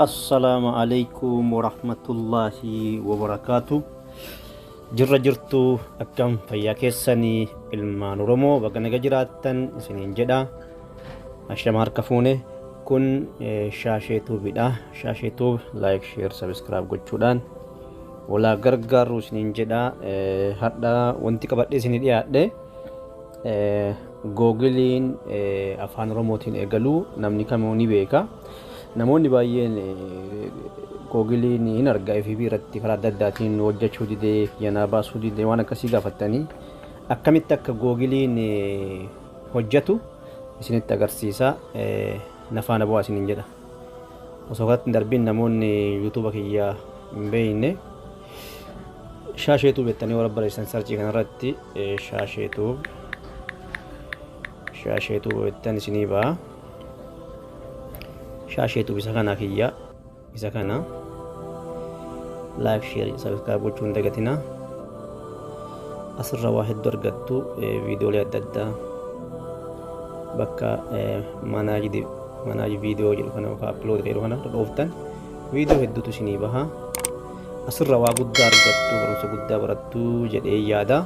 Assalaamu alaikum warahmatullaahi wabarakaatu. Jirra jirtu, akkam fayyaa keessanii? Ilmaan Oromoo, bakka naga jiraattan isiniin jedha. Ashama, harka fuune. Kun Shaashee Tuubiidha. Shaashee Tuub like, share, subscribe gochuudhaan walaa gargaaru isiniin jedha. Hadha wanti qabadhee isinii dhiyaadhe, Googiliin afaan Oromootiin eegaluu namni kamuu ni beeka. Namoonni baay'een Googiliin hin argaa FB irratti karaa adda addaatiin hojjechuu didee, yanaa baasuu didee, waan akkasii gaafattanii, akkamitti akka Googiliin hojjetu isinitti agarsiisa. Na faana bu'aa isiniin jedha. Osoo kanatti hin darbiin, namoonni YouTube kiyya hin beekne, Shaashee Tuub jettanii warra barreessan search kanarratti, Shaashee Tuub, Shaashee Tuub jettan isinii ba'a. Shaashee Tuub isa kana kiyya, isa kana like, share, subscribe gochuu hin dagatinaa. Asirra waa hedduu argattu, viidiyoolee adda addaa bakka manage video jedhu kana yookaan upload jedhu kana dhooftan, viidiyoo hedduutu isinii baha. Asirra waa guddaa argattu, barumsa guddaa barattu jedhee yaada.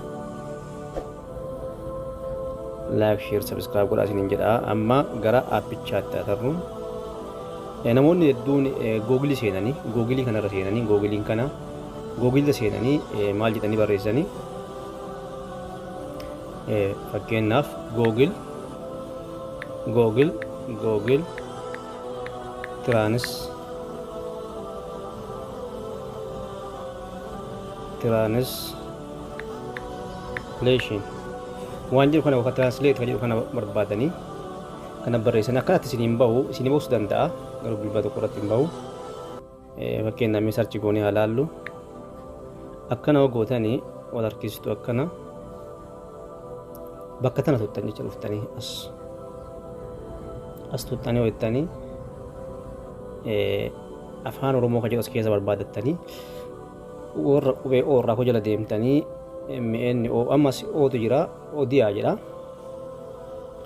Like, share, subscribe godhaa isiniin jedha. Amma gara aappichaatti haa tarru. Namoonni hedduun Googilii seenanii, Googilii kanarra seenanii, Googiliin kana Googilii seenanii maal jedhanii barreessanii? Fakkeenyaaf Google Google Google translation waan jedhu kana yookaan translate kan jedhu kana barbaadanii kana barreessanii akkanatti isiniin bahu, isinii bahuu danda'a, garuu bilbila tokko irratti hin bahu. Fakkeenyaaf mee search goonee haa laallu. Akkana gootanii wal harkistu, akkana bakka tana tuttan jecha, dhuftanii as as tuttanii hojjettanii, afaan Oromoo kan jedhu as keessa barbaadattanii, warra qubee O irraa koo jala deemtanii, MN O, ammas Otu jira, Odiyaa jedha.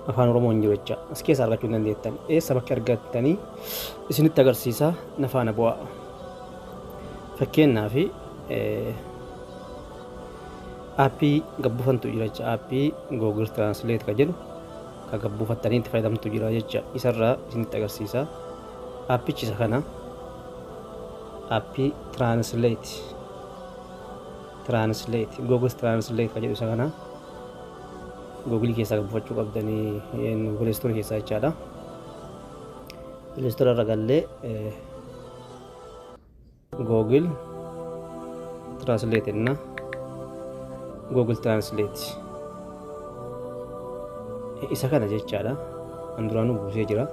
Afaan Oromoo hin jiru jecha, as keessa argachuu hin dandeettan. Eessa bakka argattanii isinitti agarsiisa, na faana bu'aa. Fakkeenyaaf aappii gabbufantu jira jecha, aappii Google Translate kan jedhu kan gabbuufattanii itti fayyadamtu jira jecha, isarraa isinitti agarsiisa. Aappichi isa kana, aappii Translate Google Translate kan jedhu isa kana Google keessaa gabbifachuu qabdanii, Play Store keessaa jechaadha. Play Store irra gallee Google Translate jenna. Google Translate isa kana jechaadha. Kan duraanuu buusee jira.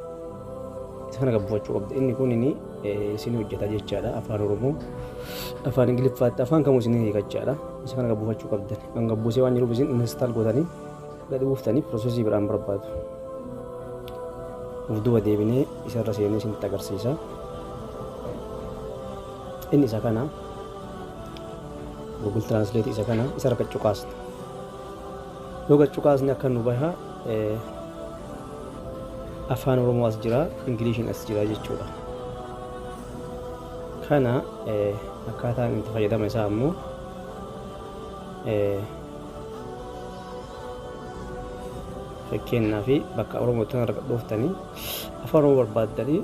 Isa kana gabbifachuu qabda. Inni kun inni isin hojjeta jechaadha. Afaan Oromoo, afaan Ingiliffaatti, afaan kamuu isin hiika jechaadha. Isa kana gabbifachuu qabdan. Kan gabbuusee waan jiruuf, isin install gootanii gadi buuftanii process biraan barbaadu. Uf duuba deebinee isarra seenee isinitti agarsiisa. Inni isa kana, Google Translate isa kana, isa irra cuqaasna. Yoo cuqaasne akka nu baha, afaan Oromoo as jira, Ingiliishiin as jira jechuudha. Kana akkaataan itti fayyadama isaa ammoo, fakkeenyaaf bakka Oromoo itti dhuftanii afaan Oromoo barbaaddanii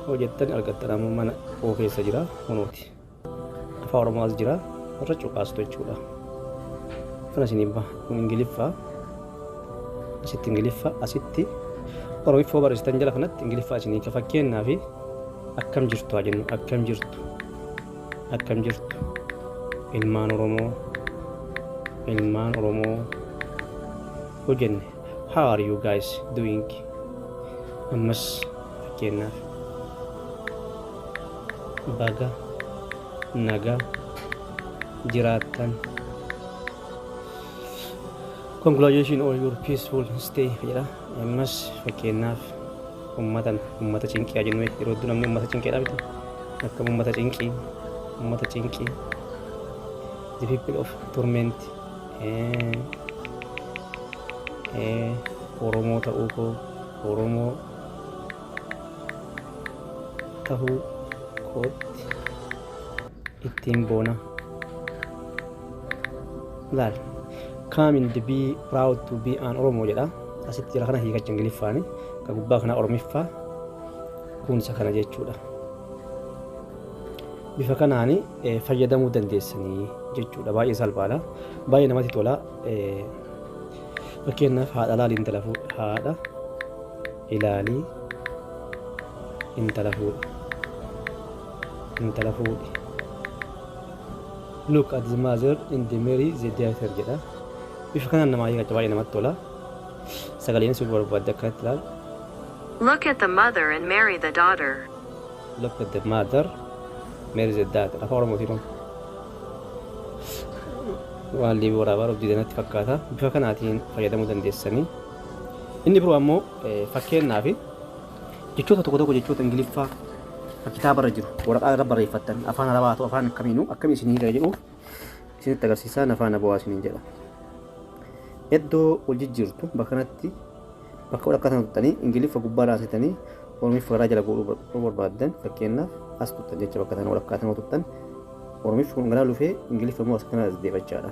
hojjettan argattan, ammoo mana koo keessa jira kunooti. Afaan Oromoo as jira, irra cuqaastu jechuudha. Kana isiniin baha. Kun Ingiliffaa, asitti Ingiliffa, asitti Oromiffoo barreessitan, jala kanatti Ingiliffaa isinii ka. Fakkeenyaaf akkam jirtu haa jennu, akkam jirtu, akkam jirtu ilmaan Oromoo, ilmaan Oromoo hojjenne, how are you guys doing? Ammas fakkeenyaaf baga naga jiraattan, congratulations on your peaceful stay jedha. Ammas fakkeenyaaf ummata cinqii haa jennu. Yeroo hedduu namni ummata cinqiidha miti? Akkam ummata cinqii, ummata cinqii, the people of torment, Oromoo ta'uu koo, Oromoo tahuu Kootti ittiin boona. Laal. "Come and be proud to be an Oromo" jedha. Asitti jira kana hiikacha Ingiliffaani. Ka gubbaa kana Oromiffaa. Kun isa kana jechuudha. Bifa kanaani fayyadamuu dandeessanii jechuudha. Baay'ee salphaadha. Baay'ee namatti tola. Fakkeenyaaf, haadha laali intala fuudhi. Haadha ilaalii intala fuudhi. Intala fuudhi. "Look at the mother and the marry the daughter" jedha. Bifa kanaan namaa hiikacha, baay'ee namatti tola. Sagaleen sun barbaadde akkanatti ilaal. Look at the mother and marry the daughter. "Look at the mother, marry the daughter." Afaan Oromootiin waan liibii waraabaa of diidanatti fakkaata. Bifa kanaatiin fayyadamuu dandeessanii. Inni biroo ammoo, fakkeenyaaf, jechoota tokko tokko, jechoota Ingiliffaa kitaaba irra jiru waraqaa irra barreeffattan, afaan Arabaa haa ta'u, afaan kamiinuu, akkamii isin hiika jedhuuf isinitti agarsiisaa, afaan bu'aa isiniin jedha. Iddoo wal jijjiirtu bakka kanatti, bakka walakkaa sana tuttanii, Ingiliffa gubbaa raasitanii Oromiffa garaa jala godhuu barbaaddan, fakkeenyaaf as tuttan jecha, bakka sana walakkaa sana tuttan, Oromiffi kun garaa lufee, Ingiliffa immoo as kana as deefachaadha.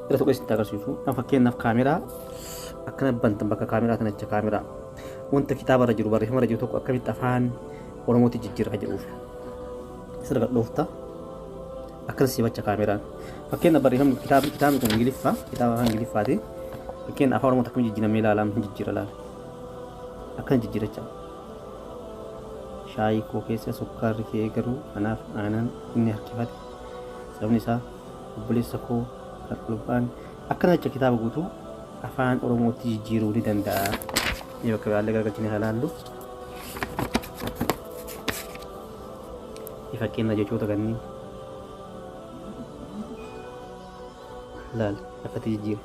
Irra tokko isinitti agarsiisu. Fakkeenyaaf, kaameraa akkana bantan, bakka kaameraa sana jecha, kaameraa wanta kitaaba irra jiru, barreeffama irra jiru tokko akkamitti afaan Oromootti jijjiirra jedhuuf. Isirra gadhoofta. Akkana siifacha kaameraan. Fakkeenyaaf, barreeffamni kitaabni kun Ingiliffaa, kitaaba afaan Ingiliffaati. Fakkeenya afaan Oromootti akkamitti jijjiiramee ilaalaa hin jijjiira laala. Akkana jijjiiracha. Shaayii koo keessa sukkaarri kee garuu anaaf aanan inni harkifate. Sababni isaa obboleessa koo kan ol akkana jecha kitaaba guutuu afaan Oromootti jijjiiruu ni danda'a. Inni bakka biraallee garagalchinee haa ilaallu. Fakkeenya jechoota kanneen laal akkatti jijjiire.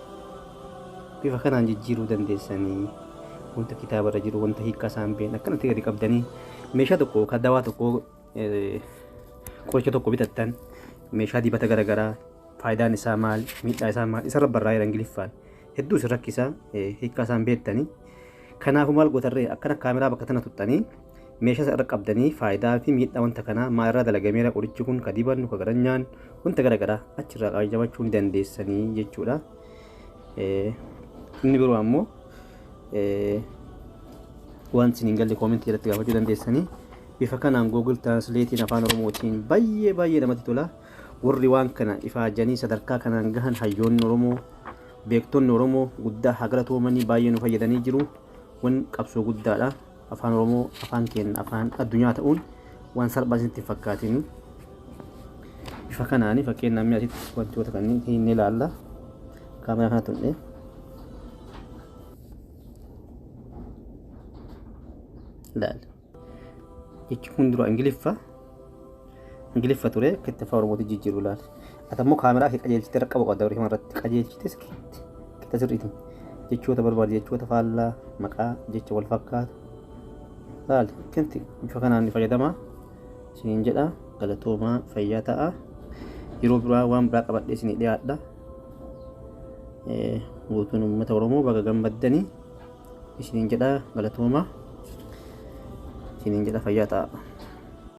Bifa kanaan jijjiiruu dandeessanii wanta kitaaba irra jiru, wanta hiikkaa isaan beekne akkanatti gadi qabdanii, meeshaa tokko kan dawaa tokko, qoricha tokko bitattan, meeshaa dibata garaagaraa, faayidaan isaa maal, miidhaa isaa maal, isarra barraa'eera Ingiliffaan, hedduu isin rakkisa hiikkaa isaan beektanii. Kanaafuu maal gootarree? Akkana kaameraa bakka tana tuttanii, meeshaa isa irra qabdanii, faayidaa fi miidhaa wanta kanaa, maal irraa dalagameera qorichi kun, ka dibannu, ka garanyaan, wanta garaagaraa achirraa qayyabachuu ni dandeessanii jechuudha. Inni biroo ammoo, waan isin hin galle koomentii jalatti gaafachuu dandeessanii. Bifa kanaan Google Translatein afaan Oromootiin baay'ee baay'ee namatti tola. Warri waan kana ifaajanii sadarkaa kanaan gahan, hayyoonni Oromoo, beektonni Oromoo guddaa haa galatoomanii, baay'ee nu fayyadanii jiru. Wan qabsoo guddaadha. Afaan Oromoo, afaan keenya, afaan addunyaa ta'uun waan salphaa isinitti hin fakkaatin. Bifa kanaani fakkeenyaaf mi'a asitti wantoota kanneen hin ilaalla. Kaameraa kana tuqnee ilaalla. Jechi kun dura Ingiliffa ture, akka itti afaan Oromootti jijjiiru ilaali. Ati ammoo kaameraa kee qajeelchitee irra qabu qabda, barreeffama irratti qajeelchitee sirriitti qixa sirriitiin jechoota barbaade, jechoota faallaa, maqaa, jecha wal fakkaatu laali, akkanatti bifa kanaan ni fayyadama isiniin jedha. Galatoomaa, fayyaa ta'a. Yeroo biraa waan biraa qabadhee isinii dhiyaadha. Guutuun uummata Oromoo baga gammaddanii isiniin jedha. Galatoomaa isiniin jedha, fayyaa ta'a.